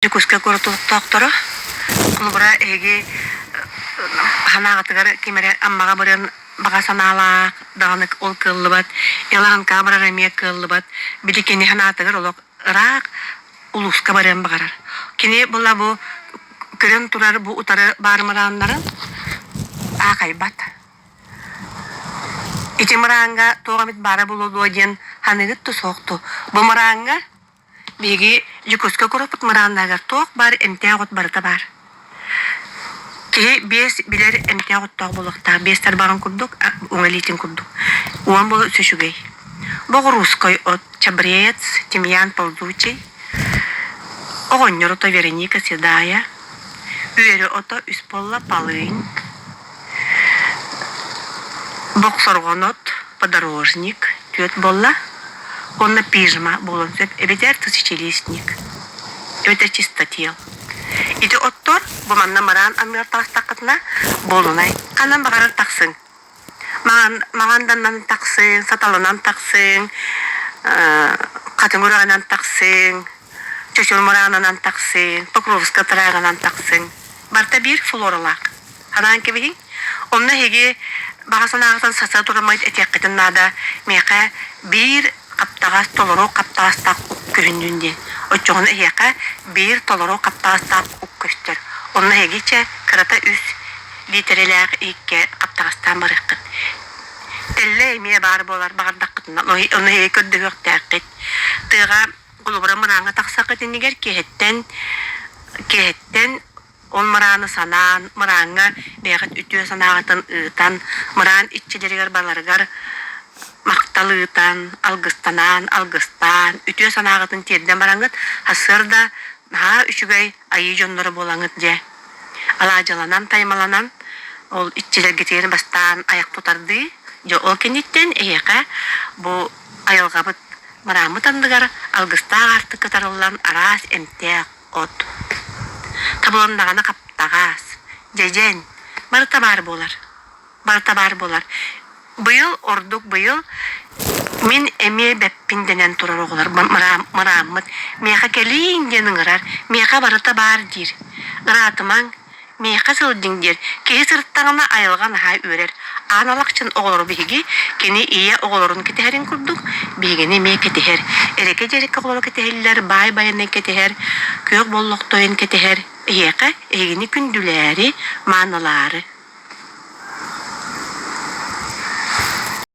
Дьокуускай куорат олохтоохторо. Холобура, эһиги санааҕытыгар ким эрэ Аммаҕа барыан баҕа санаалаах даҕаны ол кыаллыбат, Еланкаҕа барар эмиэ кыаллыбат. Били кини санаатыгар олох ыраах улууска барыан баҕарар. Кини була бу көрөн турар бу утары баар мырааннарын аахайбат. Ити мырааҥҥа туох эмит баара буолуо дуо диэн ханыгыт да суох дуу. Бу мырааҥҥа Биһиги Дьокуускай куораппыт мырааннарыгар туох баар эмтээх от барыта баар. Киһи биэс билэр эмтээх оттоох буолуохтаах, биэс тарбаҕын курдук, уҥа илиитин курдук. Уон буолу үчүгэй. Боҕуруускай от, чабрец, тимьян ползучий, оҕонньор ото Вероника Седая, үөрэ ото үс буолла полынь, Бохсорҕон от, подорожник түөрт буолла уонна пижма буолуон сөп эбэтэр тысячелистник эбэтэр чистотел. Ити оттор бу манна мыраан анныгар таҕыстаххытына буолунай ханан баҕарар тахсыҥ. Маҥан маҥанданнан тахсыҥ, саталынан тахсыҥ, хатыҥ үрэҕинэн тахсыҥ, Чочур мыраанынан тахсыҥ, Покровскай тыраагынан тахсыҥ. Барыта биир флоралаах. Санаан кэбиһиҥ. Онно эһиги баҕа санааҕытын саса тураммыт этиэххитин наада. Миэхэ биир хаптаҕас толору хаптаҕастаах ук көһүннүн диэн. Оччоҕуна эһиэхэ биир толору хаптаҕастаах ук көстөр. Онно эһиги чэ кырата үс лиитэрэлээх иһиккэ хаптаҕастаан барыаххыт. Тэллэй эмиэ баар буолар баҕардаххытына, ону эһиги көрдөһүөхтээххит. Тыаҕа холобура мырааҥҥа тахсаххыт иннигэр киэһэттэн киэһэттэн ол мырааны санаан, мырааҥҥа бэйэҕит үтүө санааҕытын ыытан, мыраан иччилэригэр баларыгар махтал ыытан, алгыстанаан, алгыстаан, үтүө санааҕытын тиэрдэн бараҥҥыт, сарсыарда наһаа үчүгэй айыы дьонноро буолаҥҥыт дьэ. Алаадьыланан, таймаланан, ол иччилэргитигэр бастаан айах тутардыы, дьэ ол кэнниттэн эһиэхэ бу айылҕабыт мырааммыт анныгар алгыстаах аартыкка тарыллан араас эмтээх от табылыннаҕына хаптаҕас, дьэдьэн барыта баар буолар. Барыта баар буолар. Быйыл ордук быйыл мин эмиэ бэппин дэнэн турар оҕолор мырааммыт миэхэ кэлииҥ диэн ыҥырар, миэхэ барыта баар диир. Ыраатымаҥ, Миэхэ сылдьыҥ диэн киһи сырыттаҕына айылҕа наһаа үөрэр. Аан Алахчын оҕолору биһиги кини ийэ оҕолорун кэтэһэрин курдук биһигини эмиэ кэтэһэр. Эрэкэ-дьэрэкэ оҕолору кэтэһэллэр, баай байанай кэтэһэр, күөх боллохтойун кэтэһэр. Эһиэхэ эһигини күндүлээри, маанылаары.